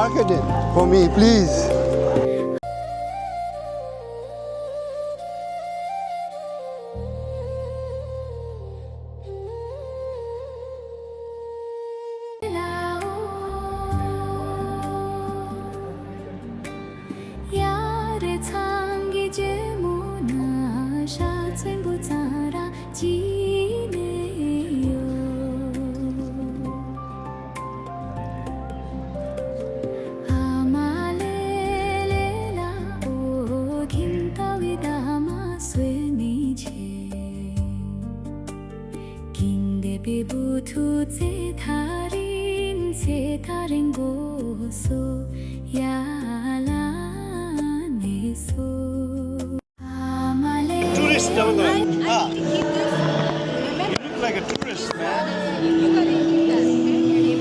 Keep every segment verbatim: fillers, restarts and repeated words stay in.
Market it for me, please. Tourist, ah. You look like a tourist, man.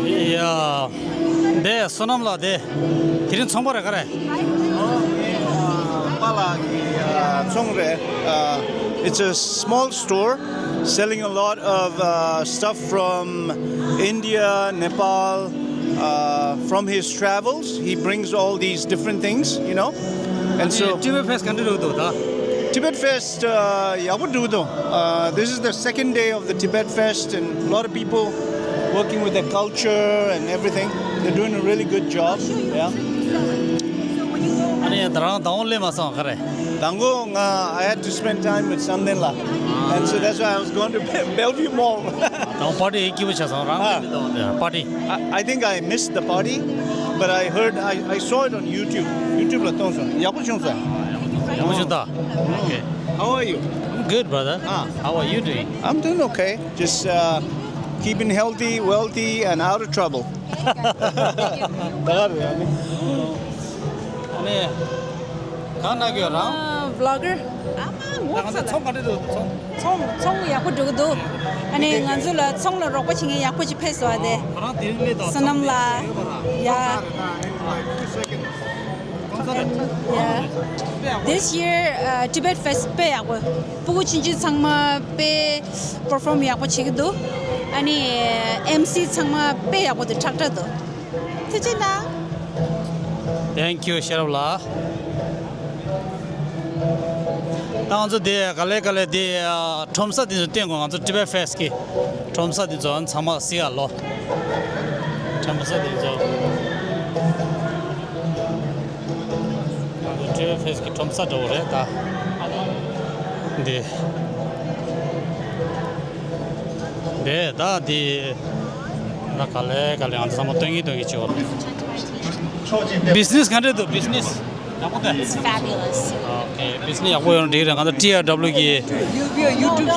ཡ། དེ་བསོད་ནམས་ལགས་དེ། དེ་རིང་ཚོང་པ་རེད་ག་རེད། ཨ། པཱ་ལགས་ཀྱི་ཨ་ཚོང་རེད། ཨ། It's a small store selling a lot of uh, stuff from India, Nepal. Uh, from his travels, he brings all these different things, you know. And so, Tibet Fest ག་འདྲ་རེད་འདུག་ད། Tibet Fest, uh, ཡག་པོ་འདུག་ད། Uh, this is the second day of the Tibet Fest, and a lot of people working with their culture and everything. They're doing a really good job. Yeah. ཨ་ནི་ད་རང་དང་པོ་སླེབས་མ་སོང་ག་རེ། དང་པོ་ང་I had to spend time with Samdin la, and so that's why I was going to Bellevue Mall. དང་པོ་པར་ཊི་སྐྱིད་པོ་བྱས་སོང་རང་། ཨ། མི་འདུག་པར་ཊི། I, I think I missed the party, but I heard, I, I saw it on YouTube. YouTube ལ་མཐོང་སོང་། ཡག་པོ་བྱུང་སོང་། ཡག་པོ་བྱུང་ད། Okay. How are you? I'm good, brother. Ah. How are you doing? I'm doing okay. Just uh, keeping healthy, wealthy, and out of trouble. ད་ག་རེད་ཨ་ནི། ཨ་ནི། གང་ན་གི་རང་། ཨ། བི་ལོག་གར། ཨ་མ་ངོ་ཚ་ལ། ཚོང་ག་འདྲ་འདུག་ཚོང་། ཚོང་ཚོང་ཡག་པོ་འགྲོ་གི་འདུག་ཨ་ནི་ང་ཚོ་ལ་ཚོང་ལ་རོགས་པ་བྱེད་མཁན་ཡག་པོ་ཅིག་ཕེབས་སོང་ཨ་དེ། ཁོ་རང་དེ་རིང་སླེབས་དང་བསོད་ནམས་ལགས། ཡ། Yeah. This year, uh, Tibet Fest དཔེ་ཡག་པོ། སྤུ་གུ་ཆུང་ཆུང་ཚང་མ་དཔེ་པར་ཕོམ་ཡག་པོ་བྱེད་ཀྱི་འདུག་ཨ་ནི་ཨེམ་སི་ཚང་མ་དཔེ་ཡག་པོ་དང་ཁྲག་ཁྲག་འདུག་ཐུགས་རྗེ་གནང་། Thank you, ཤེས་རབ་ལགས། ད་ང་ཚོ་དེ་ག་ལེ་ག་ལེ་དེ་ཨ། ཁྲོམ་ས་དེ་ཚོ་བསྟན་དགོས། ང་ཚོ་Tibet Fest གི་ཁྲོམ་ས་དེ་ཚོ་ཚང་མ་གཟིགས་ཨ་ལོ། ཁྲོམ་ས་དེ་ཚོ། ང་ཚོ་Tibet Fest གི་ཁྲོམ་ས་འདྲ་བོ་རེད་ད། འདི། འདི་ད་འདི། ད་ག་ལེ་ག་ལེ་ང་ཚོ་ཚང་མ་སྟོན་གྱིན་སྟོན་གྱིན་བྱེད་པ། བི་ཛི་ནེ་སི་ག་འདྲ་འདུག་བི་ཛི་ནེ་སི། ཡག་པོ་འདུག It's fabulous. Okay, བི་ཛི་ནེ་སི་ཡག་པོ་ཡོང་འགྲིག་རེད། ང་ཚོ་ཊི་ཨེ་ཌབ་ལུ་གི་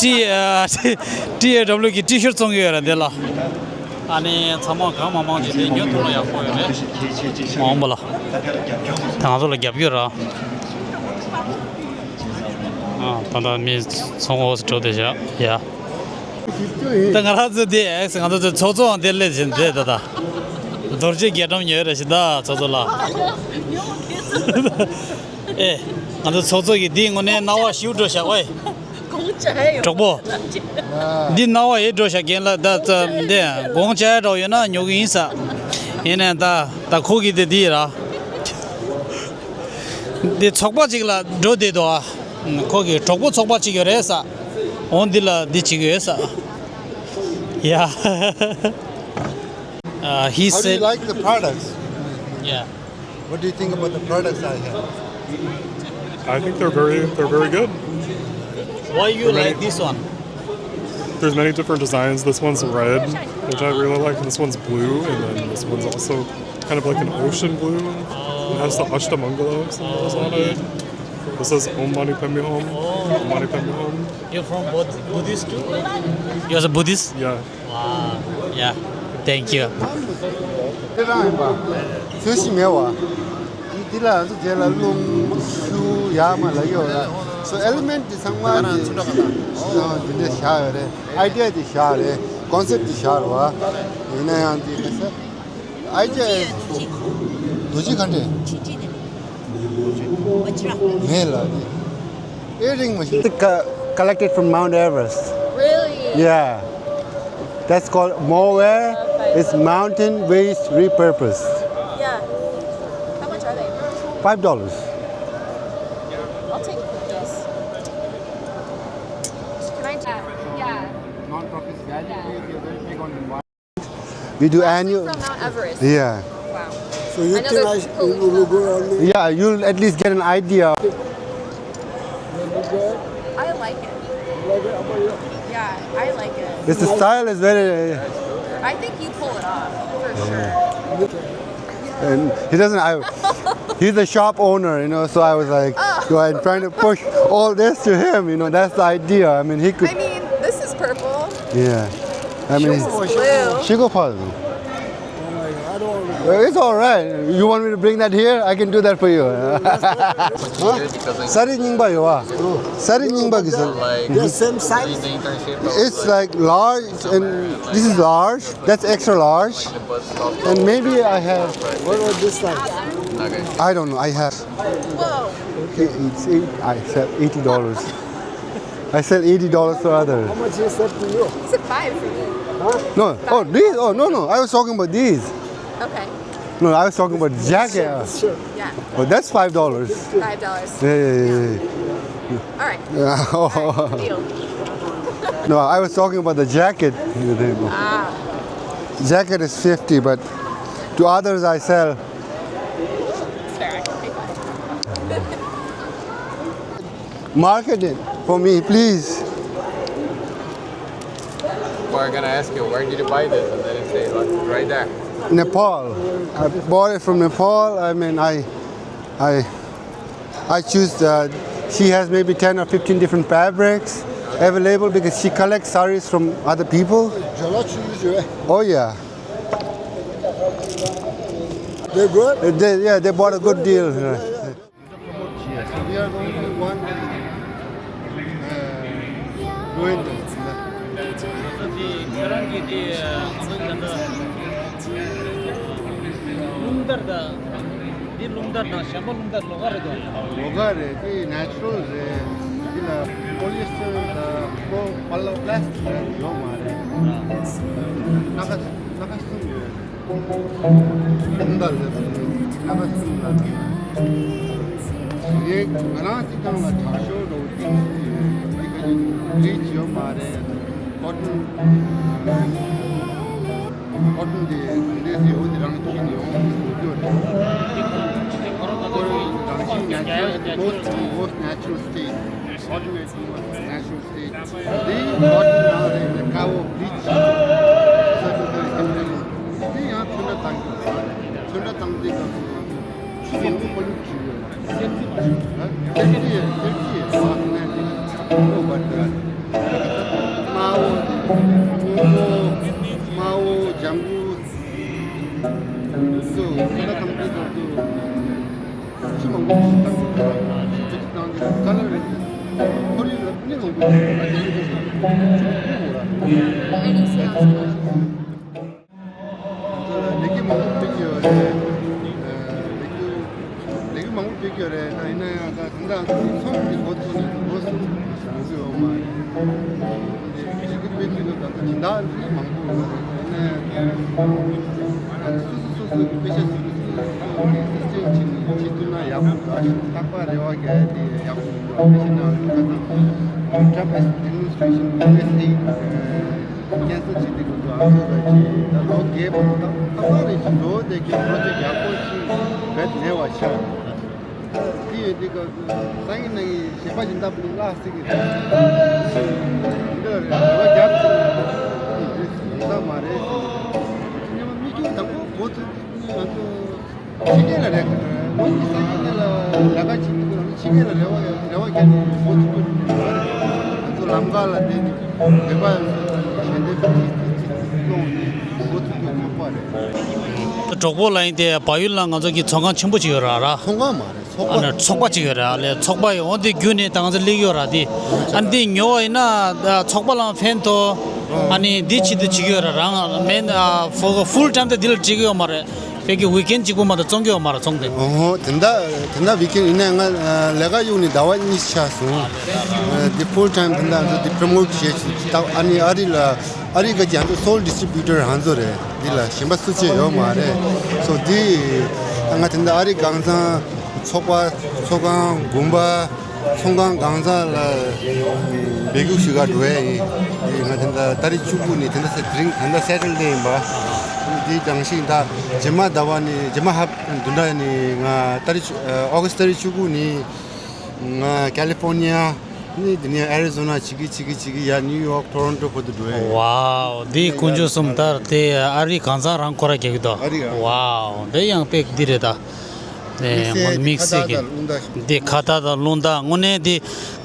ཊི་ཨེ་ཌབ་ལུ་གི་ཊི་ཤར་ཊི་བཙོང་གི་ཡོད་རེད་འདི་ལ། ཨ་ནི་ཚང་མ་གང་མང་མང་ཅིག་དེ་ཉོ་ཐུབ་ན་ཡག་པོ་ཡོད་རེད། མ་འོངས་པ་ལ་ད་ང་ཚོ་ལ་རྒྱབ་སྐྱོར་ར། ཨ། ད་ལྟ་མི་ཚོང་འོག་སུ་འགྲོ་བསྡད་བཞག་ཡ། ད་ང་རང་ཚོ་དེ་ཨེག་སི་ང་ཚོ་དེ་ཚོགས་གཙོའང་དེ་སླེབས་ཟིན་དེ་ད་ད། རྡོ་རྗེ་རྒྱལ་ཁྲོམ་ཉོས་རེད་ཞེ་ད་ཚོགས་གཙོ་ལགས། ཨེ། ང་ཚོ་ཚོགས་གཙོ་གིས་འདིའི་ངོ་ནས་སྣང་བ་ཞིབ་འགྲོ་བཞག་ཨེ། གྲོགས་པོ། འདི་སྣང་བ་ཡེ་འགྲོ་བཞག་རྒན་ལགས་ད་ཙམ་དེ་དགོངས་འཆར་འདྲ་བོ་ཡོད་ན་ཉོ་གི་ཡིན་ས། ཡིན་ནའི་ད་ད་ཁོ་གིས་དེ་འདི་ར། འདི་ཚོགས་པ་གཅིག་ལ་འགྲོ་བསྡད་འདུག་ཨ། ཁོ་གི་གྲོགས་པོ་ཚོགས་པ་གཅིག་ཡོད་རེད་ས། འོ་འདི་ལ་འདི་བྱེད་ཀྱི་ཡོད་ས། Yeah. Uh, he How do you said, like the products? Yeah. What do you think about the products I have? I think they're very, they're very good. Why you They're like many, this one? There's many different designs. This one's red, which I really like. This one's blue, and then this one's also kind of like an ocean blue. It has the Ashtamangala symbols on it. This says Om Mani Padme Hum. Om Mani Padme Hum. You're from Bud- Buddhist too? You're a Buddhist? Yeah. Wow. Yeah. Thank you. དེ་རང་ཡིན་པ། ཚོས་གཞི་མེད་བ། འདི་ལ་ང་ཚོ་རྗེས་ལ་རླུང་ཆུ་ཡར་མར་ལ་གཡོ་ར། So element དེ་ཚང་མ་འདི་འདི་འདྲ་བཞག་ཡོད་རེད། Idea དེ་བཞག་རེད། Concept དེ་བཞག་རེད་བ། ཡིན་ན་ཡང་འདི་ག་ས། Idea རྡོ་རྗེ་ག་འདྲས། མེད་ལ། Earring machine. Collected from Mount Everest. Really? Yeah. That's called Mower. It's mountain waste repurposed. Yeah. Are they? Five dollars. I'll take cookies. Can I? Yeah. Non-profit value, yeah, we are very big on environment. We do annual. From Mount Everest. Yeah. Wow. So you I know think there's I sh- it will look good on me? Yeah, you'll at least get an idea. Will look good? I like it. You like it? How about you? Yeah, I like it. It's the style is very. I think you pull it off for sure. And he doesn't. I, he's a shop owner, you know. So I was like, oh, I'm trying to push all this to him, you know. That's the idea. I mean, he could. I mean, this is purple. Yeah. I mean, blue. She go puzzle. It's all right. You want me to bring that here? I can do that for you. Huh? Sari nyingba yo wa. Sari nyingba ki sir. Like, the same size? It's like large and this is large. That's extra large. And maybe I have. What about this size? I don't know. I have. Whoa. It's eight. I sell eighty dollars. I sell eighty dollars to others. How much is that to you? It's a five for me. Huh? No. Oh, these? Oh, no, no. I was talking about these. Okay. No, I was talking about the jacket. Sure, sure. Yeah. Oh, that's five dollars. Five dollars. Yeah, yeah, yeah, yeah. All right. Yeah. All right. Deal. No, I was talking about the jacket. Ah. Jacket is fifty, but to others I sell. It's fair. I can pay five. Market it for me, please. People are gonna ask you, where did you buy this? And then you say, look, right there. Nepal. I bought it from Nepal. I mean, I, I, I choose. Uh, she has maybe ten or fifteen different fabrics available because she collects saris from other people. Oh yeah. They're good? Uh, They, yeah, they bought a good deal. Yeah. We are the only one, uh, doing this. ཁྱེད་རང་གིས་དེ་ང་ཚོ་ད་ལྟ་རླུང་དར་དང་འདི་རླུང་དར་དང་གཞན་པ་རླུང་དར་ལོགས་ཀ་རེད་དོ། ལོགས་ཀ་རེད། དེ་ནེ་ཅུ་རལ་རེད། འདི་ལ་པོ་ལི་ཨེ་སི་ཊར་དང་པོ་པ་ལ་པ་ལ་སི་ཊིག་ཡོད་མ་རེད། སྣ་ཁ་སྣ་ཁ་གསུམ་ཡོད། ཁོང་དང་ལས་ཁུངས་ལ་ངས་ང་རང་སྲིད་ཏང་ལ་དྲག་ཤོས་རོགས་ཀྱི་རིགས་ཡོད་མ་རེད། ཀོ་ཊོན་ཀོ་ཊོན་དེ་འདྲས་ཡོད་དེ་རང་ཁྱིམ་ཡོང་བཟོ་རྒྱུ་རེད། ཁོ་རང་རང་བཞིན་ནེ་ཅུ་རལ་most most natural state ultimate most natural state དེའི་ཁོ་ཊོན་ནང་རེད། ཀ་བོ་བི་ལི་ཅི་སོ་སོ་སོ་ཡི་ཁྱིམ་རེད། དེ་ཡང་ཚོན་ཁྲ་བཏང་གི་ཚོན་ཁྲ་བཏང་དུས་སྐབས་སུ་ཆུ་མང་པོ་ཁོར་ཡུག་བྱུང་ཡོད་རེད། སེར་བྱེས་མ་རེད། སེར་བྱེས་སེར་བྱེས་མ་ནས་དེ་ཁོ་བར་དུ་དམར་པོ་དེ་སྔོན་པོ་དམར་པོ་ལྗང་གུ་སོ་ཁ་ལ་ཐམས་ཅད་ཐོག་ཏུ་ཆུ་མང་པོ་ཞིག་བཏང་གི་འདུག་ཆུ་བཏང་གི་ཁ་ལ་རེད། ཁོར་ཡུག་ལ་གནོད་མང་པོ་ཞིག་ད་དེ་ནི་དེ་ཞིག་ཁོ་ར། ལས་ཀ་མང་པོ་སྤེལ་གྱི་ཡོད་རེད། ལས་ཀ་ལས་ཀ་མང་པོ་སྤེལ་གྱི་ཡོད་རེད། ད་ཡིན་ན་ཡང་ད་དེ་འདྲ་ཚོང་གི་འགོ་ཚུགས་ནས་འགོ་ཚུགས་ཡོང་གི་ཡོད་མ་རེད། ལས་ཀ་སྤེལ་དུས་ད་ད་དེ་འདྲ་མང་པོ་ཡོད་རེད། ཡིན་ན་ཡང་སོ་སོ་སོ་སོ་གི་དཔེ་ཆ་སོ་སོ་སོ་སོ་གི་སི་སི་ཊེམ་བྱས་ནས་བྱེད་ཐུབ་ན་ཡག་པོ་འདུག་ཨ་ཞེ་རྟག་པར་རེ་བ་རྒྱག་ཡ་དེ་ཡག་པོ་མི་འདུག་དཔེ་ཆ་ནང་ལ་ཁ་སང་Trump administration USA cancel བྱེད་དུས་ཁོ་ཚོ་ཨ་ཚོ་ད་ཅི་ད་ལོ་བརྒྱད་པ་ད་ད་མ་རེད་ཅིག་འགྲོ་བསྡད་རྒྱུ་པོ་རོ་ཇེག་ཡག་པོ་ཞིག་བེད་མེད་པ་ཆགས། དེ་ཡོད་དུས་སྐབས་སུ་སང་ཉིན་གནངས་ཉིན་གཞན་པ་ཡིན་སྟབས་ལ་སྲིད་ཀྱི་རེད། འདི་ལ་རེ་བ་རྒྱབ་ཀྱི་རེད། འདི་ཡིན་ས་མ་རེད་ཟེར། ཉི་མ་མི་སྐྱོ་དང་པོ་འགོ་ཚུགས་དུས་ང་ཚོ། ཕྱི་རྒྱལ་ལ་རེ་ཁ་ལོ་གཉིས་སང་ཉིན་ལ་ལས་ཀ་བྱེད་ཀྱི་འདུག་ཕྱི་རྒྱལ་ལ་རེ་བ་རེ་བ་རྒྱག་ནས་འགོ་ཚུགས་ཀྱི་འདུག་ང་ཚོ་ལམ་ཁ་ལ་བསྡད་ནས་བོད་པ་ཡོད་ཚད་ཞལ་འདེབས་ཀྱི་ཅི་ཅི་ཅི་སློང་ནས་འགོ་ཚུགས་རྒྱུ་ཚོགས་པ་རེད། གྲོགས་པོ་ལ་ཡིན་ཏེ་བལ་ཡུལ་ལ་ང་ཚོ་གི་ཚོང་ཁང་ཆེན་པོ་ཅིག་ཡོད་ར་ར། ཚོང་ཁང་མ་རེད། ཚོགས་ཨ་པ། ནི་ཚོགས་པ་ཅིག་ཡོད་ར་ལས་ཚོགས་པ་ཡོད། འོ་འདི་བརྒྱུད་ནས་ད་ང་ཚོ་སླེབས་ཡོད་ར་དེ། ཨ་ནི་འདི་ཉོ་བ་ཡིན་ན་ཚོགས་པ་ལའང་ཕན་ཐོགས། ཨ་ནི་འདི་ཆེད་དུ་བྱེད་ཀྱི་ཡོད་ར་རང་མེན་ཨ་ཕུ་ཕུལ་ཊའིམ་དེ་འདི་ལ་བྱེད་ཀྱི་ཡོད་མ་རེད། བོད་ཀྱི་ཝིག་ཨེན་གཅིག་པོ་མ་གཏོགས་བཙོང་གི་ཡོད་མ་རེད་ཚོང་དེ། ཨོ་ཧོ། དེ་འདྲ་དེ་འདྲ་ཝིག་ཨེན་ཡིན་ན་ང་ལས་ཀ་གཡུག་ནས་ཟླ་བ་གཉིས་ཆགས་སོང་། འདི་ཕུལ་ཊའིམ་དེ་འདྲ་ཚོ་འདི་པྲོ་མོཊ་བྱེད་ཞིག་ད་ཨ་ནི་ཨ་རི་ལ་ཨ་རི་ག་ཅིག་ཚོ་སོལ་ཌི་སི་ཊི་བྷིའུ་ཊར་ཧང་ཚོ་རེད། འདི་ལ་གཞན་པ་སུ་ཆེ་ཡོད་མ་རེད། སོ་འདི་ ང་དེ་འདྲ་ཨ་རི་གང་ཚང་ཚོགས་པ་ཚོགས་ཁང་དགོན་པ་ཚོང་ཁང་གང་ཚང་ལ་འབོད་སྐུལ་ཞུ་ག་འགྲོ་ཡས་ཡིན། ང་དེ་འདྲ་ཏ་རིག་བཅུ་དགུ་ནས་དེ་འདྲ་ས་དེ་རིང་ད་ལྟ་སེ་ཊར་ཌེ་ཡིན་པ། འདི་དང་ཞིག་ད་རྗེས་མ་ཟླ་བ་ནས་རྗེས་མ་ཧབ་བདུན་ཕྲག་ནས་ང་ཏ་རིག་ཨོ་གྷི་སི་ཏ་རིག་བཅུ་དགུ་ནས་ང་ཀ་ལི་ཕོར་ནི་ཡ། ནི་འདི་ནས་ཨེ་རི་ཛོ་ན་བྱེད་ཀྱི་བྱེད་ཀྱི་བྱེད་ཀྱི་ཡ་ནིའུ་ཡོག་ཊོ་རོན་ཊོ་བར་དུ་འགྲོ་ཡ་ཡིན། ཝའོ། འདི་དཀོན་མཆོག་གསུམ་ལྟར་དེ་ཨ་རི་གང་ཚང་རང་ཁོ་ར་རྒྱག་གི་འདུག་ཨ་རི་རང་། ཝའོ། འདི་ཡང་དཔེ་འདི་རེད་ད། དམིགས་བསལ་དམིགས་བསལ་གྱི་ཁ་བཏགས་དང་རླུང་རྟ། འདི་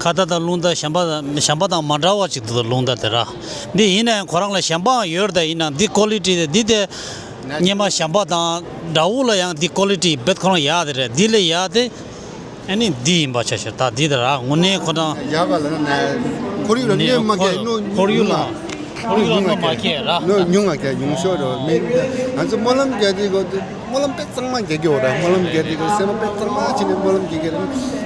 ཁ་བཏགས་དང་རླུང་རྟ་དངོས་གནས་འདི་ཁ་བཏགས་དང་རླུང་རྟ་གཞན་པ་གཞན་པ་དང་མ་འདྲ་བ་ཅིག་འདུག་རླུང་རྟ་དེ་ར། འདི་ཡིན་ན་ཡང་ཁོ་རང་ལ་གཞན་པའང་ཡོད་རེད་ད། ཡིན་ན་འདི་ཀོ་ལི་ཊི་དེ་འདི་དེ་སྔོན་མ་གཞན་པ་དང་འདྲ་བོ་ལ་ཡང་འདི་ཀོ་ལི་ཊི་རྦད་ཁོ་རང་ཡག་དེ་རེད། འདི་ལས་ཡག་དེ། ཨ་ནི་འདི་ཡིན་པ་ཆ་བཞག་ད་འདི་ད་ར་དངོས་གནས་ཁོ་ན། ཡག་ག་ལ་ན་ཁོར་ཡུག་ལ་གནོད་མ་སྐྱེལ་ནོ། ཁོར་ཡུག་ལ་ཁོར་ཡུག་ལ་གནོད་མ་སྐྱེལ་ར། ནོ་ཉུང་ང་སྐྱེལ་ཉུང་ཤོས་རོ་མིན། ང་ཚོ་སྨོན་ལམ་རྒྱག་དུས་གོ་དུས་སྨོན་ལམ་དཔེ་གཙང་མ་རྒྱག་གི་ཡོད་ར། སྨོན་ལམ་རྒྱག་དུས་གོ་སེམས་པ་དཔེ་གཙང་མ་བྱས་ནས་སྨོན་ལམ་རྒྱག་གི་ར།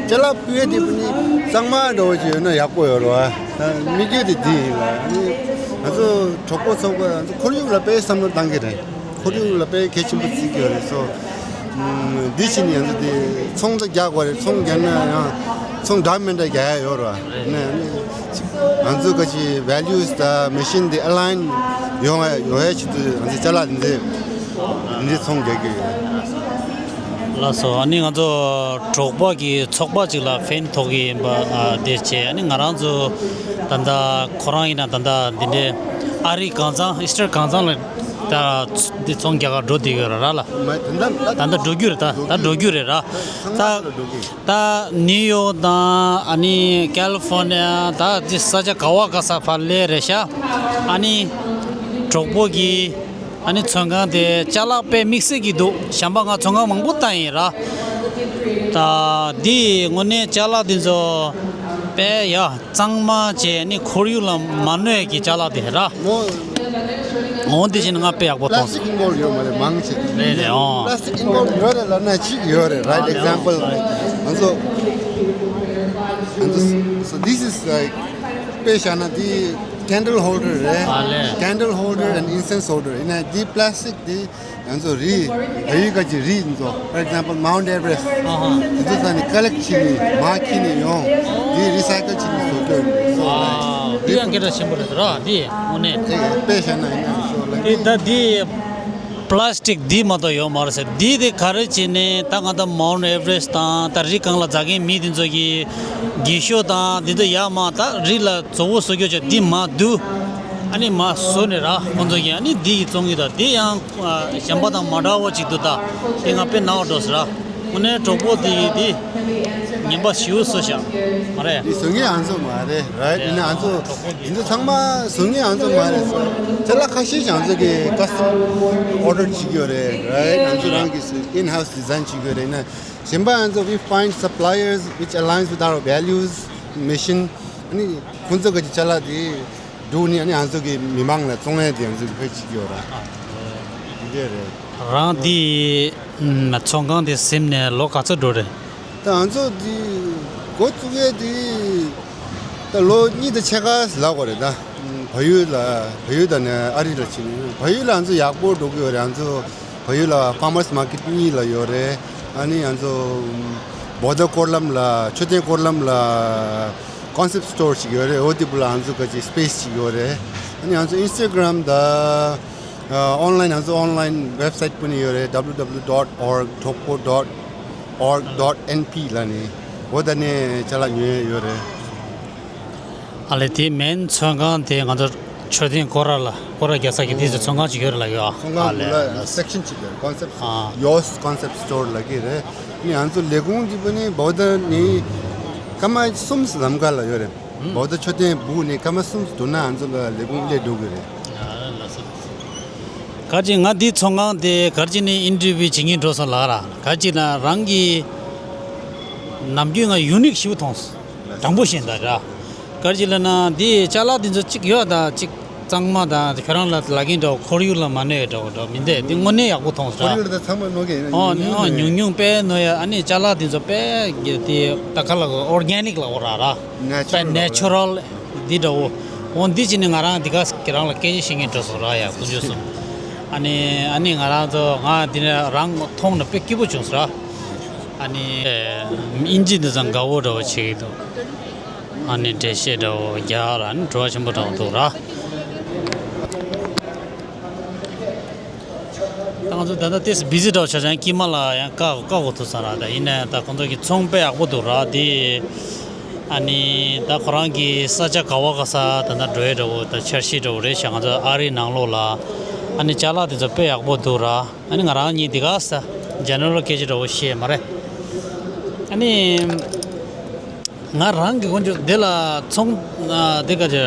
ཅ་ལག་ཕུལ་ཡས་དེ་པུ་ནི་གཙང་མ་འདྲ་བོ་ཅིག་ཡོད་ན་ཡག་པོ་ཡོད་རོ། ད་དམིགས་ཡུལ་དེ་འདི་ཡིན་ལ། ང་ཚོ་གྲོགས་པོ་ཚོགས་པ་ང་ཚོ་ཁོར་ཡུག་ལ་དཔེ་བསམ་བློ་བཏང་གི་རེད། ཁོར་ཡུག་ལ་དཔེ་གལ་ཆེན་པོ་བརྩི་གི་ཡོད་རེད་སོ། ཨམ། འདི་ཕྱིན་ཡང་འདི་ཚོང་ད་རྒྱག་དགོས་རེད། ཚོང་རྒྱག་ན་ཡང་ཚོང་འདྲ་མི་འདྲ་རྒྱག་ཡ་ཡོད་རེད་བ། ནས་ང་ཚོ་ག་ཅི་ཝེ་ལུས་དང་མི་ཤིན་འདི་ཨ་ལའིན་ཡོང་ཡ་ཡོང་ཡ་ཆེད་དུ་ང་ཚོ་ཅ་ལག་འདི་འདི་ཚོང་རྒྱག་གི་ཡོད། ལགས་སོ། ཨ་ནི་ང་ཚོ་གྲོགས་པོ་གི་ཚོགས་པ་ཅིག་ལ་ཕན་ཐོགས་ཀྱི་ཡིན་པ་ཨ་དེ་བྱས། ཨ་ནི་ང་རང་ཚོ་ད་ལྟ་ཁོ་རང་ཡིན་ན་ད་ལྟ་འདི་འདྲའི་ཨ་རི་གང་ཚང་ཨི་སི་ཊར་གང་ཚང་ལ། ད་འདི་ཚོང་རྒྱག་ག་འགྲོ་བསྡད་ཡོད་ར་ར་ལ། མ་ད་ད་ད་ད་འགྲོ་རྒྱུ་རེད། ད་ད་འགྲོ་རྒྱུ་རེད་ར། ད་ད་ནིའུ་ཡོག་དང་ཨ་ནི་ཀ་ལི་ཕོར་ནི་ཡ་ད་འདི་ས་ཆ་ག་བ་ག་ས་ཕར་སླེབས་རེད་ཤག་ཨ་ནི་གྲོགས་པོ་གི་ཨ་ནི་ཚོང་ཁང་དེ་ཅ་ལག་དཔེ་དམིགས་བསལ་གྱི་འདུག་གཞན་པ་ང་ཚོང་ཁང་མང་པོ་བལྟས་ཡིན་ར། ད་འདི་དངོས་གནས་ཅ་ལག་འདི་ཚོ་དཔེ་ཡ། གཙང་མ་བྱས་ནི་ཁོར་ཡུག་ལ་མ་གནོད་ཀྱི་ཅ་ལག་དེ་ར། མོ། འོ་འདི་བཞིན་ང་དཔེ་ཡག་པོ་མཐོང་སོང་། པ་ལ་སི་ཊིག་ཨིན་བོལ་ཡོད་མ་རེད་མང་ཆེ། རེད་རེད། འོ། པ་ལ་སི་ཊིག་ཨིན་བོལ་ཡོད་རེད་ལབ་ན་ཅིག་ཡོད་རེད། རའིཊ་ཨེག་ཛམ་པལ་ང་ཚོ་ང་ཚོ། So this is like དཔེ་བཞག་ན་འདི་candle holder རེད། ཨ་ལས། Candle holder and incense holder ཡིན་ན་འདི་པ་ལ་སི་ཊིག་འདི། ང་ཚོ་རི། བལ་ཡུལ་ཁ་ཅིག་རི་འདི་ཚོ། For example Mount Everest ཨ་ཧ། འདི་ཚོ་ས་ནས་ཀ་ལེག་བྱས་ནས་མར་འཁྱེར་ནས་ཡོང་། འདི་རི་སའི་ཀལ་བྱས་ནས་བཟོ་སྐྱོར་ནས་སོ། ཨ། འདི་ཡང་སྐད་གྲགས་ཆེན་པོ་རེད་ར་འདི་དངོས་གནས། ཨེ་དཔེ་བཞག་ན་ཡིན་ན་ཤོག་ལ་འདི་ད་འདི་པ་ལ་སི་ཊིག་འདི་མ་གཏོགས་ཡོད་མ་རེད་ཟེར། འདི་དེ་ག་རེ་བྱས་ནས་ད་ང་ད་Mount Everest དང་ད་རི་སྒང་ལ་འཛེག་མཁན་མི་འདི་ཚོ་གི་རྒས་ཤོས་དང་འདི་ཚོ་ཡར་མར་ད་རི་ལ་བཙོག་པ་བཟོ་སྐྱོར་བྱས་འདི་མར་བསྡུ། ཨ་ནི་མར་བཟོས་ནས་ར་ཁོང་ཚོ་གིས་ཨ་ནི་འདི་ཡི་བཙོང་གི་ད་འདི་ཡང་། གཞན་པ་དང་མ་འདྲ་བ་ཅིག་འདུག་ད་དེ་ང་དཔེ་ནག་འགྲོ་ཟེར་ར། དངོས་གནས་གྲོགས་པོ་དེ་ཡིས་དེ་ངན་པ་ཞེ་པོ་བཟོས་ཤག་མ་རེད། དེ་བཟོ་མཁན་ང་ཚོ་མ་རེད་ར། དེ་ནི་ང་ཚོ་འདི་ཚོ་ཚང་མ་བཟོ་མཁན་ང་ཚོ་མ་རེད་ཟེར། ཅ་ལག་ཁ་ཤས་ང་ཚོ་གིས་ཀ་སི་ཊམ་ཨོར་ཌར་བྱེད་ཀྱི་ཡོད་རེད་ར། ང་ཚོ་རང་གིས་ཨིན་ཧའུ་སི་ཌི་ཛའིན་བྱེད་ཀྱི་ཡོད་རེད། ན་གཞན་པ་ང་ཚོ་we find suppliers which aligns with our values, mission. ཨ་ནི་ཁོང་ཚོ་གི་ཅ་ལག་དེ། འདུག་ནི་ཨ་ནི་ང་ཚོ་གི་མི་མང་ལ་བཙོང་ཡས་དེ་ང་ཚོ་གི་ཕེབས་བྱེད་ཀྱི་ཡོད་ར། འདི་འདྲ་རེད། རང་འདི་ཚོང་ཁང་འདི་ཟིན་ནས་ལོ་ག་ཚོད་འགྲོ་རེད། ད་ང་ཚོ་འདི་འགོ་བཙུགས་ཡས་འདི་ད་ལོ་གཉིས་དང་ཕྱེད་ཀ་ལབ་དགོས་རེད་ད། བལ་ཡུལ་ལ་བལ་ཡུལ་དང་ནས་ཨ་རི་ལ་ཕྱིན་ནས་བལ་ཡུལ་ལ་ང་ཚོ་ཡག་པོ་འགྲོ་གི་ཡོད་རེད། ང་ཚོ་བལ་ཡུལ་ལ་ཕར་མར་སི་མར་ཀེཊ་གཉིས་ལ་ཡོད་རེད། ཨ་ནི་ང་ཚོ་བོད་ཟླ་སྐོར་ལམ་ལ་མཆོད་རྟེན་སྐོར་ལམ་ལ། Concept store ཞིག་ཡོད་རེད། འོ་དེ་བུ་ལ་ང་ཚོ་ག་ཅིག་སི་པེ་སི་ཞིག་ཡོད་རེད། ཨ་ནི་ང་ཚོ་ཨིན་སི་ཊ་གྷ་རམ་དང་ཨོན་ལའིན་ང་ཚོ་ཨོན་ལའིན་ཝེབ་སའིཊ་པུ་ནི་ཡོད་རེད། W W W dot org thokpo dot org dot N P ལ་ནི་འོ་ད་ནི་ཅ་ལག་ཉོ་ཡས་ཡོད་རེད། ཨ་ལས་དེ་མེན་ཚོང་ཁང་དེ་ང་ཚོ་མཆོད་རྟེན་སྐོར་ར་ལ་སྐོར་ར་རྒྱག་ས་གི་དེ་ཚོ་ཚོང་ཁང་ཅིག་ཡོད་རེད་ལ་ཡོད་ཨ། ཚོང་ཁང་ཨ་ལས་ལ་ཨ་ལས་སེག་ཤན་ཅིག་ཡོད་རེད། Concept ཨ། Yours Concept Store ལ་གི་རེད། ནི་ང་ཚོ་ལས་ཁུངས་འདི་པོ་ནི་བོད་ནི་སྐར་མ་གསུམ་ལམ་ཁ་ལ་ཡོད་རེད། ཨུམ། བོད་མཆོད་རྟེན་སྦུག་ནས་སྐར་མ་གསུམ་འདུག་ན་ང་ཚོ་ལ་ལས་ཁུངས་སླེབས་འགྲོ་གི་རེད། ཡ་ལགས་སོ། ག་ཅི་ང་འདི་ཚོང་ཁང་དེ་ག་ཅི་ནི་ཨིན་ཊར་བིའུ་བྱེད་མཁན་འགྲོ་སོང་ལ་ར། ག་ཅི་ན་རང་གི་ནམ་རྒྱུན་ང་ཡུ་ནིག་ཞིག་མཐོང་སོང་། དྲང་པོ་བཤད་ད་ར། ག་ཅི་ལ་ན་འདི་ཅ་ལག་འདི་ཚོ་གཅིག་ཡོད་ད་གཅིག་གཙང་མ་དང་ཁྱོད་རང་ལ་ལབ་ཀྱིན་འདྲ་བོ་ཁོར་ཡུག་ལ་མ་གནོད་འདྲ་བོ་འདྲ་བོ་མི་འདུག་འདི་དངོས་གནས་ཡག་པོ་མཐོང་སོང་ར། ཁོར་ཡུག་ལ་ད་ཚང་མ་གནོད་ཀྱི་ཡིན་ཨོ་ཉུང་ཉུང་ཉུང་ཉུང་དཔེ་གནོད་ཡ། ཨ་ནི་ཅ་ལག་འདི་ཚོ་དཔེ་གི་དེ་ད་ག་ལ་ཨོར་གྷེ་ནིག་ལ་འོ་ར་ར། དཔེ་ནེ་ཅུ་རལ་འདི་འདྲ་བོ། འོ་འདི་ཅི་ནི་ང་རང་འདི་ག་ཁྱེད་རང་ལ་སྐད་ཆ་བཤད་མཁན་འགྲོ་སོང་ར་ཡ་དཀོན་མཆོག་གསུམ། ཨ་ནི་ཨ་ནི་ང་རང་ཚོ་ང་འདི་ནས་རང་མཐོང་ནས་དཔེ་སྐྱིད་པོ་བྱུང་སོང་ར། ཨ་ནི་ཨིན་ཇི་འདི་ཚོ་དགའ་བོ་འདྲ་བོ་བྱེད་ཀྱི་འདུག་ཨ་ནི་འགྲེལ་བཤད་འདྲ་བོ་རྒྱག་ལ་ཨ་ནི་བྲོ་བ་ཆེན་པོ་འདྲ་བོ་འདུག་ར། ད་ང་ཚོ་ད་ལྟ་ཏོག་ཙམ་བི་ཟི་འདྲ་བོ་ཆགས་ཀྱང་དཀྱིལ་མ་ལ་ཡང་བཀག་བཀག་དགོས་ཐུག་ཙང་ར། ད་ཡིན་ནའི་ད་ཁོང་ཚོ་གི་ཚོང་དཔེ་ཡག་པོ་འདུག་ར་དེ། ཨ་ནི་ད་ཁོ་རང་གི་ས་ཆ་ག་བ་ག་ས་ད་ལྟ་འགྲོ་ཡས་འདྲ་བོ་ད་འཆར་གཞི་འདྲ་བོ་རེད་ཤག་ང་ཚོ་ཨ་རིའི་ནང་ལོགས་ལ་ཨ་ནི་ཅ་ལག་དེ་ཚོ་དཔེ་ཡག་པོ་འདུག་ར། ཨ་ནི་ང་རང་གཉིས་འདི་ག་ས་ཇེ་ནེ་རལ་སྐད་ཆ་འདྲ་བོ་བཤད་མ་རེད། ཨ་ནི། ང་རང་གི་དཀོན་མཆོག་འདི་ལ་ཚོང་ཨ་འདི་ག་ཅེ།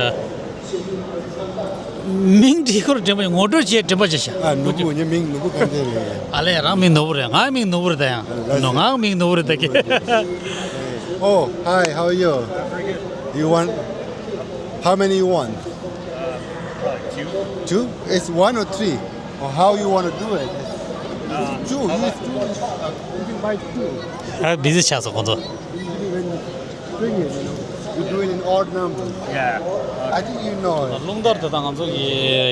མིང་འདི་ཁོར་དྲན་པ་ངོ་སྤྲོད་བྱེད་དྲན་པ་བྱེད་ཤག་ཨ་ནོར་བུ། ངའི་མིང་ནོར་བུ་དཀར་མཛེས་ལགས། ཨ་ལས། རང་མིང་ནོར་བུ་རེད། ངའི་མིང་ནོར་བུ་རེད་ད་ཡང་། ལགས་སོ། ངའི་མིང་ནོར་བུ་རེད་ད་ཀྱེ། Oh, hi, how are you? You want, how many you want? Two? It's one or three? Or how you want to do it? It's two. Use two. You can buy two. ཨ་བི་ཟི་ཆགས་སོང་ཁོང་ཚོ། When you bring it, you know, you do it in odd numbers. Yeah. I think you know it. རླུང་དར་དེ་དང་ང་ཚོ་གི་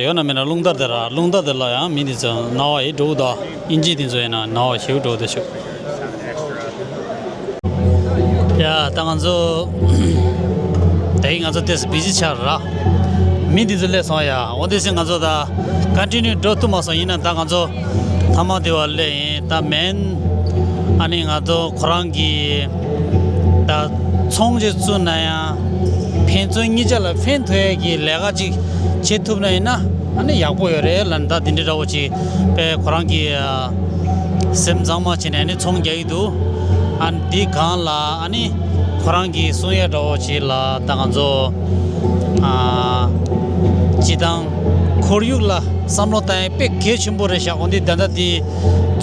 ཡོད་ན་མེད་ན་རླུང་དར་དེ་ར། རླུང་དར་དེ་ལ་ཡང་མི་དེ་ཚོ་རྣ་བ་ཡིད་འགྲོ་གི་འདུག་ཨིན་ཇི་དེ་ཚོ་ཡིན་ན་རྣ་བ་ཞེ་པོ་འགྲོ་གི་འདུག་ཤོག་ཡ་ད་ང་ཚོ་དེ་ང་ཚོ་ཏོག་ཙམ་བི་ཟི་ཆགས་ར། མི་དེ་ཚོ་སླེབས་སོང་ཡ། འོ་དེ་ཚེ་ང་ཚོ་ད་ཀོན་ཊི་ནིའུ་འགྲོ་ཐུབ་མ་སོང་། ཡིན་ན་ད་ང་ཚོ་ཐ་མ་དེ་བ་སླེབས་ཡིན། ད་མེན། ཨ་ནི་ང་ཚོ་ཁོ་རང་གི་ད་ཚོང་ཅིག་བཙུགས་ན་ཡང་ཕན་ཚུན་གཉིས་ཆ་ལ་ཕན་ཐོགས་ཡས་ཀྱི་ལས་ཀ་ཅིག་བྱེད་ཐུབ་ན་ཡིན་ན་ཨ་ནི་ཡག་པོ་ཡོད་རེད་ལབ་ནས། ད་དེ་འདྲ་འདྲ་བོ་ཅིག་དཔེ་ཁོ་རང་གི་ཨ་སེམས་གཙང་མ་བྱས་ནས་ཨ་ནི་ཚོང་རྒྱག་གི་འདུག་ཨ་འདི་སྒང་ལ་ཨ་ནི་ཁོ་རང་གི་གསུང་ཡས་འདྲ་བོ་ཅིག་ལ་ད་ང་ཚོ་ཨ་སྤྱི་བཏང་ཁོར་ཡུག་ལ་བསམ་བློ་བཏང་ཡས་དཔེ་གལ་ཆེན་པོ་རེད་ཤག་འོ་འདི་ད་ལྟ་འདི་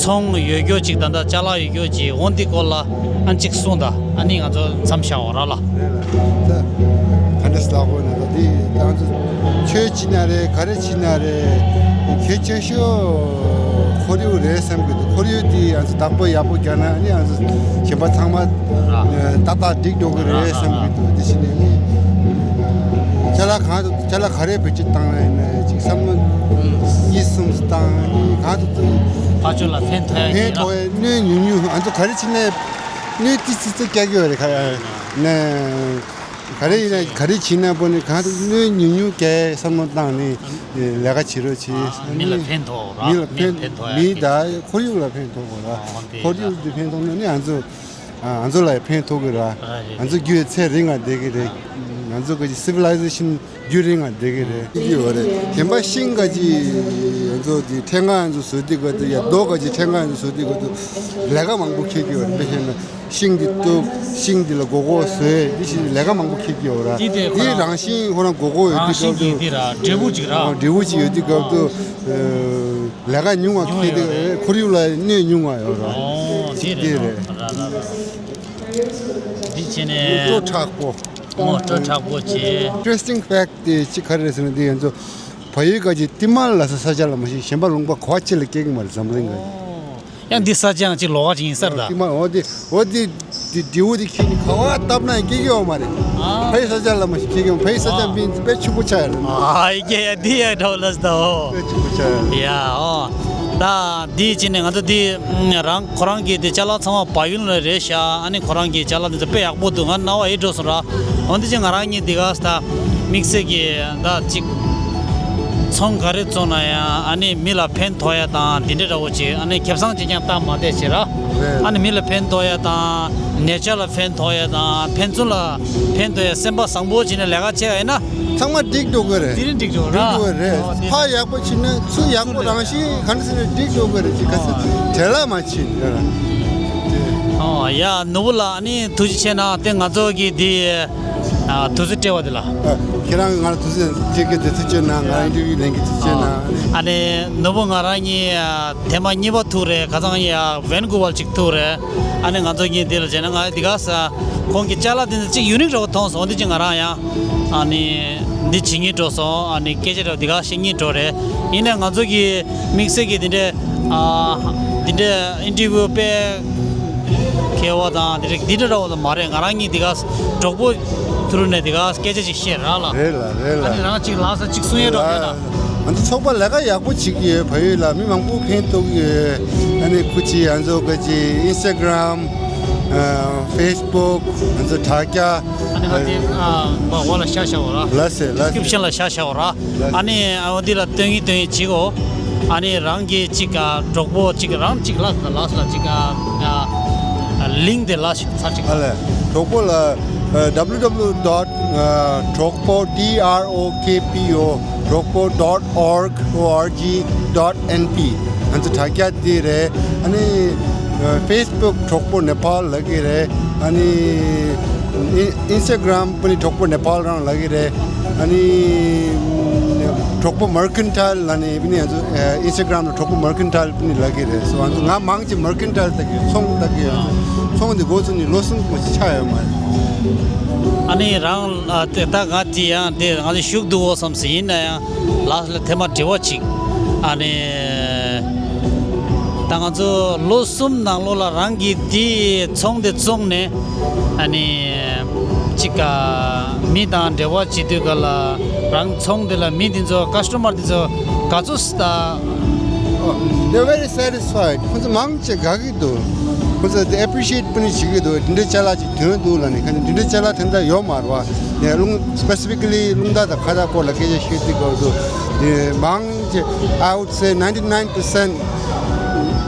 ཚོང་ཡོད་རྒྱུ་ཅིག་ད་ལྟ་ཅ་ལག་ཡོད་རྒྱུ་ཅིག་འོ་འདི་སྐོར་ལ་ཨ་ཅིག་གསུངས་དང་། ཨ་ནི་ང་ཚོ་མཚམས་བཞག་འོ་ར་ལ། རེད་ལ། ད་ག་འདྲ་ལབ་དགོས་ན། ད་འདི་ང་ཚོ་ཆོས་བྱེད་ན་རེད། ག་རེ་བྱེད་ན་རེད། གལ་ཆེ་ཤོས་ཁོར་ཡུག་རེད་བསམ་གྱི་འདུག་ཁོར་ཡུག་འདི་ང་ཚོ་བདག་པོ་ཡག་པོ་རྒྱག་ན་ཨ་ནི་ང་ཚོ་གཞན་པ་ཚང་མ་ཏག་ཏག་འགྲིག་འགྲོ་གི་རེད་བསམ་གྱི་འདུག་དེ་བྱས་ནས་ནི་ཅ་ལག་གང་དུ་ཅ་ལག་ག་རེ་བེད་སྤྱོད་བཏང་ཡིན་ན་ཅིག་བསམ་བློ་གཉིས་གསུམ་བཏང་ནི་གང་དུ་ཕར་ཕྱོགས་ལ་ཕན་ཐོགས་ཡ་ཕན་ཡིན་ཐོགས་ཡ། གནོད་ཉུང་ཉུང་། ང་ཚོ་ག་རེ་བྱེད་ན་གནོད་ཏི་ཙི་ཙི་རྒྱག་གི་ཡོད་རེད། ག་ནས་ག་རེ་ཡིན་ན་ག་རེ་བྱེད་ན་པོ་ནི་གང་དུ་གནོད་ཉུང་ཉུང་རྒྱག་བསམ་བློ་བཏང་ནི་ལས་ཀ་བྱེད་རོགས་བྱེད། མི་ལ་ཕན་ཐོགས་ར། མི་ལ་ཕན་ཐོགས། མི་དང་ཁོར་ཡུག་ལ་ཕན་ཐོགས་དགོས་ར། ཁོར་ཡུག་འདི་ཕན་ཐོགས་ན་ནི་ང་ཚོ་ང་ཚོ་ལ་ཕན་ཐོགས་གི་ར། ང་ཚོ་རྒྱུད་ཚད་རིང་ང་བསྡད་གི་རེད། ང་ཚོ་གི་སི་བི་ལའི་ཟེ་ཤན་རྒྱུན་རིང་ང་བསྡད་གི་རེད། ཡོད་རེད། གཞན་པ་ཤིང་ག་ཅི་ང་ཚོ་དེ་ཕྲེང་ཀ་ང་ཚོ་བཟོ་དུས་ག་དུས་ཡ་རྡོ་ག་ཅི་ཕྲེང་ཀ་ང་ཚོ་བཟོ་དུས་ག་དུས་ལས་ཀ་མང་པོ་འཁྱེར་གི་ཡོད་རེད། དཔེ་བཤད་ན་ཤིང་འདི་གཏུབ། ཤིང་འདི་ལ་སྒོར་སྒོར་བཟོས། འདི་ཞིག་ལས་ཀ་མང་པོ་འཁྱེར་གི་ཡོད་ར། འདི་དེ་རང་བཞིན་ཁོ་རང་སྒོར་སྒོར་ཡོད་དུས་སྐབས་དུ་འབྲས་བུ་ཅིག་ར། འབྲས་བུ་ཅིག་ཡོད་དུས་སྐབས་དུ་ལས་ཀ་ཉུང་བ་འཁྱེར་དུས་ཁོར་ཡུག་ལ་གནོད་ཉུང་བ་ཡོད་ར། འདི་རེད། འདི་བྱས་ནས་སྤྲོ་མཁྲེགས་པོ། ཨོ་སྤྲོ་མཁྲེགས་པོ་བྱས། Interesting fact དེ་ཅི་ག་རེ་རེད་ཟེར་ན། འདི་ང་ཚོ་བལ་ཡུལ་ག་ཅི་ཏི་མ་ལ་སོགས་ས་ཆ་ལ་མ་ཤེས། གཞན་པ་ལུང་པ་ག་བ་ཅི་ལ་སྐྱེ་གི་མ་རེད། འཛམ་གླིང་ག་ཅི། ཡང་འདི་ས་ཆའང་ཅིག་ལོགས་ཀ་ཅིག་ཡིན་ས་རེད་ད། ཏི་མ་འོ་དེ་འོ་དེ་དེ་དེའུ་དེ་ཁྱེར་ནས་ག་བ་བཏབ་ན་ཡང་སྐྱེ་གི་ཡོད་མ་རེད། ཨ་ཕ་ཡི་ས་ཆ་ལ་མ་ཤེས་སྐྱེ་གི་ཡོད། ཕ་ཡི་ས་ཆ་མིན་དཔེ་ཕྱུག་པོ་ཆགས་ཡ་རེད། ཨ་ཡི་གེ་ཡ་འདི་ཡ་འདྲ་བོ་ལ་ས་ད་འོ། དཔེ་ཕྱུག་པོ་ཆགས་ཡ་རེད། ཡ་འོ། ད་འདི་བྱས་ནས་ང་ཚོ་འདི་རང་ཁོ་རང་གི་དེ་ཅ་ལག་ཚང་མ་བལ་ཡུལ་ལ་རེད་ཤག་ཨ་ནི་ཁོ་རང་གི་ཅ་ལག་འདི་ཚོ་དཔེ་ཡག་པོ་འདུག་ང་རྣ་བ་ཡིད་འགྲོ་སོང་ར། འོན་ཏེ་ཅི་ང་རང་གཉིས་འདི་ག་ས་ད་དམིགས་བསལ་གྱི་ད་ཅིག་ཚོང་ག་རེ་བཙུགས་ན་ཡང་ཨ་ནི་མི་ལ་ཕན་ཐོགས་ཡ་དང་འདི་འདྲ་འདྲ་བོ་ཅིག་ཨ་ནི་ཁེ་བཟང་ཅིག་ཀྱང་བཏང་མ་བསྡད་བྱེད་ར། རེད། ཨ་ནི་མི་ལ་ཕན་ཐོགས་ཡ་དང་ནེ་ཅར་ལ་ཕན་ཐོགས་ཡ་དང་ཕན་ཚུན་ལ་ཕན་ཐོགས་ཡ་སེམས་པ་བཟང་པོ་བྱས་ནས་ལས་ཀ་བྱས་ཡ་ཡིན་ན། ཚང་མ་འགྲིག་འགྲོ་གི་རེད། དེ་རིང་འགྲིག་འགྲོ་ར། འགྲིག་འགྲོ་གི་རེད། ཨོ་དེ་ཕ་ཡག་པོ་བྱེད་ན་ཚུར་ཡག་པོ་རང་བཞིན་ག་འདྲ་ཟེར་ན་འགྲིག་འགྲོ་གི་རེད། ཅིག་ག་ཚོད་བྲེལ་བ་མ་བྱེད་ཡ་ར། ཨོ་ཡ་ནོར་བུ་ལགས་ཨ་ནི་ཐུགས་རྗེ་ཆེ་གནང་། དེ་ང་ཚོ་གི་དེ་ཨ་དུས་ཚོད་སྤྲད་པ་དེ་ལ། ཨ་ཁྱེད་རང་ང་ལ་དུས་ཚོད་སྤྲད་གི་དེ་ཐུགས་རྗེ་གནང་། ང་ཨིན་ཊར་བིའུ་ལེན་གི་ཐུགས་རྗེ་གནང་། ཨ་ནི་ནོར་བུ་ང་རང་གཉིས་ཨ་ཐེངས་མ་གཉིས་པ་ཐུག་རེད། ཁ་སང་ཡ་ཝན་ཀུ་ཝར་ཅིག་ཐུག་རེད། ཨ་ནི་ང་ཚོ་གཉིས་དེ་ལ་བྱས་ན་ང་དེ་ག་ས་ཁོང་གི་ཅ་ལག་དེ་ཚོ་ཅིག་ཡུ་ནིག་འདྲ་བོ་མཐོང་སོང་། འོ་དེ་ཅིག་ང་རང་ཡང་ཨ་ནི་འདི་བྱེད་སྙིང་འདོད་སོང་། ཨ་ནི་སྐད་ཆ་འདྲ་བོ་འདི་ག་བཤད་སྙིང་འདོད་རེད། ཡིན་ནའི་ང་ཚོ་གི་དམིགས་བསལ་གྱི་འདི་འདྲའི་ཨ་འདི་འདྲའི་ཨིན་ཊར་བིའུ་དཔེ་མཁས་པ་དང་འདི་འདྲ་འདི་འདྲ་འདྲ་བོ་ལ་མ་རེད། ང་རང་གཉིས་འདི་ག་གྲོགས་པོ་ཐུག་ནས་འདི་ག་སྐད་ཆ་ཅིག་བཤད་རག་ལ། རེད་ལ་རེད་ལ། ཨ་ནི་རང་ཅིག་ལགས་ས་ཅིག་གསུང་ཡས་འདྲ་བོ་ཡོད་ན། ང་ཚོ་ཚོགས་པ་ལས་ཀ་ཡག་པོ་བྱེད་ཀྱི་ཡོད། བལ་ཡུལ་ལ་མི་མང་པོ་ཕན་ཐོགས་ཀྱི་ཡོད། ཨ་ནི་ཁུ་ཆི་ང་ཚོ་ག་ཅི་Instagram, Facebook, ང་ཚོ་དྲ་རྒྱ། ཨ་ནི་ང་དེ་ཨ་འོག་ལ་ཤ་ཤ་བོ་ར། ལ་སེ་ལ་སེ། Description ལ་ཤ་ཤ་བོ་ར། ལ་སེ། ཨ་ནི་ཨ་འོ་འདི་ལ་སྟོན་གི་སྟོན་གི་བྱེད་གོ། ཨ་ནི་རང་གི་གཅིག་ག་གྲོགས་པོ་གཅིག་རང་གཅིག་ལ་ལ་ལ་གཅིག་ག་ལིང་དེ་ལ་ཚར་གཅིག་ཨ་ལས། གྲོགས་པོ་ལ་W W W dot གྲོགས་པོ, T R O K P O, གྲོགས་པོ་dot org, O R G dot N P, ང་ཚོ་དྲ་རྒྱ་འདི་རེད། ཨ་ནི་Facebook གྲོགས་པོ་ནེ་པཱལ་ལབ་ཀྱི་རེད། ཨ་ནི་Instagram པུ་ནི་གྲོགས་པོ་ནེ་པཱལ་རང་ལབ་ཀྱི་རེད། ཨ་ནི་གྲོགས་པོ་Mercantile ལབ་ནི་པུ་ནི་ང་ཚོ་Instagram ལ་གྲོགས་པོ་Mercantile པུ་ནི་ལབ་ཀྱི་རེད། སོ་ང་ཚོ་ང་མང་ཆེ་Mercantile ལྟ་གི་ཚོང་ལྟ་གི་ཡོད། ཚོང་འདི་འགོ་བཙུགས་ནས་ལོ་གསུམ་ཙམ་ཆགས་ཡོད་མ་རེད། ཨ་ནི་རང་ལ་དེ་ད་ང་དེ་ཡང་དེ་ང་ཚོ་ཞུགས་འདུག་འོ་བསམ་སྲིད། ཡིན་ན་ཡང་ལགས་ལ་ཐེངས་མ་དྲི་བ་གཅིག་ཨ་ནི་ད་ང་ཚོ་ལོ་གསུམ་ནང་ལོགས་ལ་རང་གིས་དེ་ཚོང་དེ་བཙོང་ནས། ཨ་ནི་གཅིག་ག་མི་དང་འབྲེལ་བ་བྱེད་དུས་ག་ལ་རང་ཚོང་དེ་ལ་མི་དེ་ཚོ་customer དེ་ཚོ་ག་ཚོད་ད། Oh, they're very satisfied. ཁོང་ཚོ་མང་ཆེ་དགའ་གི་འདུག་ཁོང་ཚོ་དེ་appreciate པུ་ནི་བྱེད་ཀྱི་འདུག་འདི་འདྲའི་ཅ་ལག་ཅིག་ཐོན་འདུག་ལབ་ནས། ཁ་ནས་འདི་འདྲའི་ཅ་ལག་དེ་འདྲ་ཡོད་མ་རེད་བ། ཡ་རླུང་specifically རླུང་རྟ་དང་ཁ་བཏགས་སྐོར་ལ་སྐད་ཆ་བཤད་དུས་སྐབས་སུ་དེ་མང་ཆེ, I would say ninety nine percent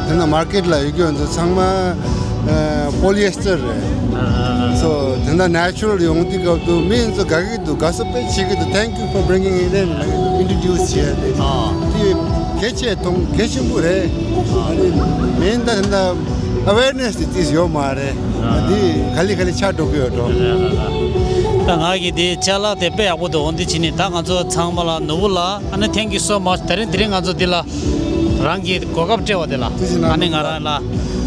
དེ་ན་market ལ་ཡོད་ཀྱི་ཡོད་ཚོ་ཚང་མ་polyester རེད། So དེ་འདྲ་natural ཡོང་དུས་སྐབས་སུ་མི་ཚོ་དགའ་གི་འདུག་དགའ་བསུ་དཔེ་བྱེད་ཀྱི་འདུག Thank you for bringing it in. Introduce བྱས་ཏེ། ཨ། དེ་གལ་ཆེ་མཐོང་། གལ་ཆེན་པོ་རེད། ཨ་ནི་མིན་ད་ད་awareness དེ་ཏིས་ཡོད་མ་རེད། ཨ། དེ་ག་ལེ་ག་ལེ་ཆགས་འགྲོ་གི་ཡོད་འགྲོ། ད་ང་གི་དེ་ཅ་ལག་དེ་དཔེ་ཡག་པོ་འདུག་འོ་འདི་བྱས་ནས་ད་ང་ཚོ་ཚང་མ་ལ་ནོར་བུ་ལ་ཨ་ནི་thank you so much. དེ་རིང་དེ་རིང་ང་ཚོ་འདི་ལ་རང་གི་གོ་སྐབས་སྤྲད་པ་དེ་ལ། ཨ་ནི་ང་རང་ལ་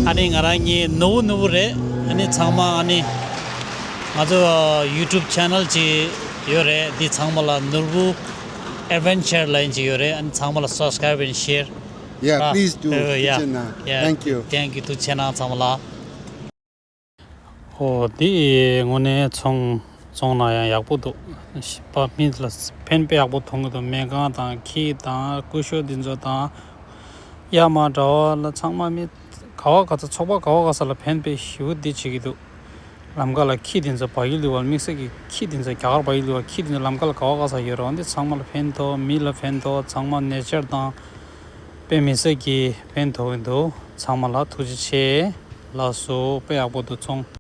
ཨ་ནི་ང་རང་གི་ནོར་བུ་ནོར་བུ་རེད། ཨ་ནི་ཚང་མ་ཨ་ནི་ང་ཚོ་YouTube channel ཅིག་ཡོད་རེད། འདི་ཚང་མ་ལ་ནོར་བུ Adventure ལབ་ཡིན་ཅིག་ཡོད་རེད། ཨ་ནི་ཚང་མ་ལ་subscribe and share. Yeah, please do. ཐུགས་རྗེ་གནང་། Thank you. Thank you. ཐུགས་རྗེ་གནང་ཚང་མ་ལ། ཨོ་འདི་དངོས་གནས་ཚོང་བཙོང་ན་ཡང་ཡག་པོ་འདུག་ཕ་མི་ལ་ཕན་པ་ཡག་པོ་ཐོན་གི་འདུག་སྨན་ཁང་དང་ཁྱི་དང་ཀུ་ཤུ་འདི་ཚོ་དང་གཡའ་མ་འདྲ་བ་ལ་ཚང་མ་མི་ག་བ་ག་ས་ཚོགས་པ་ག་བ་ག་ས་ལ་ཕན་པའི་ཞེ་པོ་འདི་བྱེད་ཀྱི་འདུག་ལམ་ཁ་ལ་ཁྱི་དེ་ཚོ་བ་ཡི་ལུས་པ། དམིགས་བསལ་གྱི་ཁྱི་དེ་ཚོ་རྒྱ་གར་བ་ཡི་ལུས་པ། ཁྱི་དེ་ཚོ་ལམ་ཁ་ལ་ག་བ་ག་ས་ཡོད་རེད། འོན་ཏེ་ཚང་མ་ལ་ཕན་ཐོགས། མི་ལ་ཕན་ཐོགས། ཚང་མ་ནེ་ཅར་དང་དཔེ་མི་སྲིད་ཀྱི་ཕན་ཐོགས་ཀྱི་འདུག་ཚང་མ་ལ་ཐུགས་རྗེ་ཆེ། ལགས་སོ། དཔེ་ཡག་པོ་འདུག་ཚོང་